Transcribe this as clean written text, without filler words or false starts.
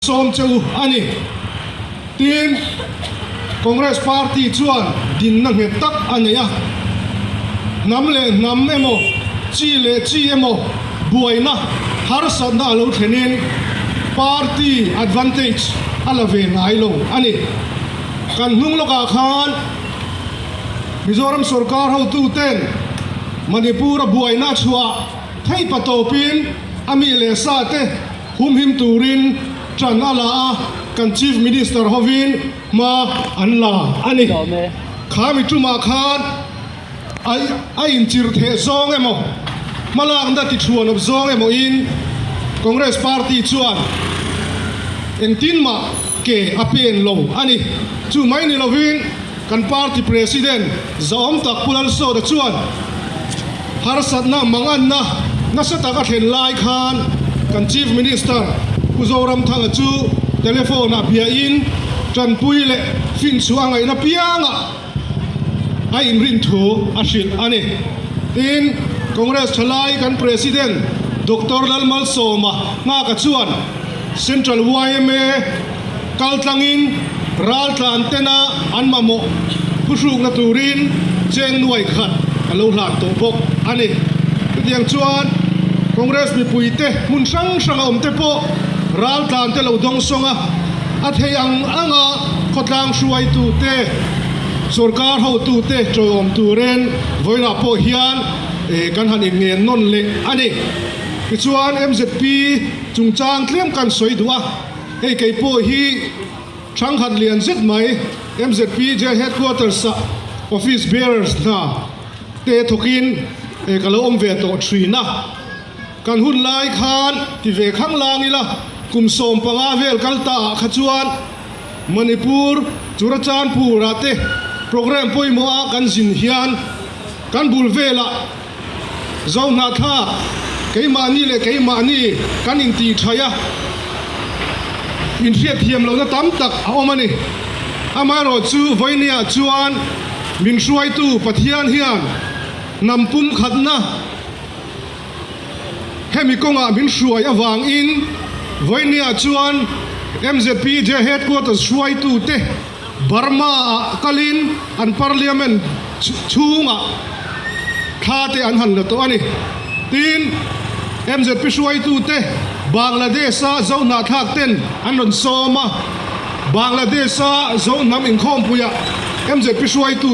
Sawm che u a ni. Tin, Congress Party chuan dinna nghet tak a nei a. Hnam leh hnam emaw, chi leh chi emaw buaina harsatna a lo thlenin party advantage a la ve ngai lo a ni. Kan hnung lawkah khan Mizoram sorkar hotuten Manipur-a buaina a chhuah theih patawpin a mi leh sa te Humhim turin ṭan a la a, kan Chief Minister hovin hma an la a ni. Kha mi ṭumah khan a inchir theh zawng emaw, hmalakna tichhuanawp zawng emaw in Congress Party chuan engtin mah ke a pen lo a ni. Chu mai ni lovin kan Party President zahawm tak Pu Lalsawta chuan, Harsatna manganna nasa tak a thlen lai khan kan Chief Minister Pu Zoramthanga chu telephone ah biain tanpui leh finchhuah a ngaihna piangah a inrin thu a hrilh a ni. Tin, Congress thalai kan President Doctor Lalmalsawma nghaka chuan Central yma kaltlangin raltlan tena an mamawh phuhrukna turin cheng nuai khat a lo hlan tawh bawk a ni. Chutiang chuan Congress mipuite hmun hrang hranga awmte pawh raltlan te lo dawng sawng a, a thei ang anga khawtlang hruaitute, sorkar hotute ṭawihawm turin vawiinah pawh hian kan han inngen nawn leh a ni. Tichuan MZP chungchang tlem kan sawi duh a. Hei kei pawh hi Thangkhat lian zet mai MZP Jail Headquarters ah Office Bearers hna te thawkin ka lo awm ve tawh thin a. Kan hun lai khan ti ve khang lang ila kum 15 vel kal ta ah kha chuan Manipur, Churachandpur ah te programme pawimawh a kan zin hian kan bul velah Zohnahthlak, keimahni leh keimahni kan intih thaih a, inhriatthiam lohna tam tak a awm a ni. Amaherawhchu vawinia chuan min hruaitu Pathian hian hnam pumkhatna hemi kawngah min hruai avangin vawinia chuan MZPJ Headquarters hruaitute Burma-ah kalin an Parliament chhungah thla te an han la tawh a ni. Tin, MZP hruaitute Bangladesh-a Zohnahthlak ten an rawn sawm a, Bangladesh-a Zohnam inkhawmpuiah MZP hruaitu.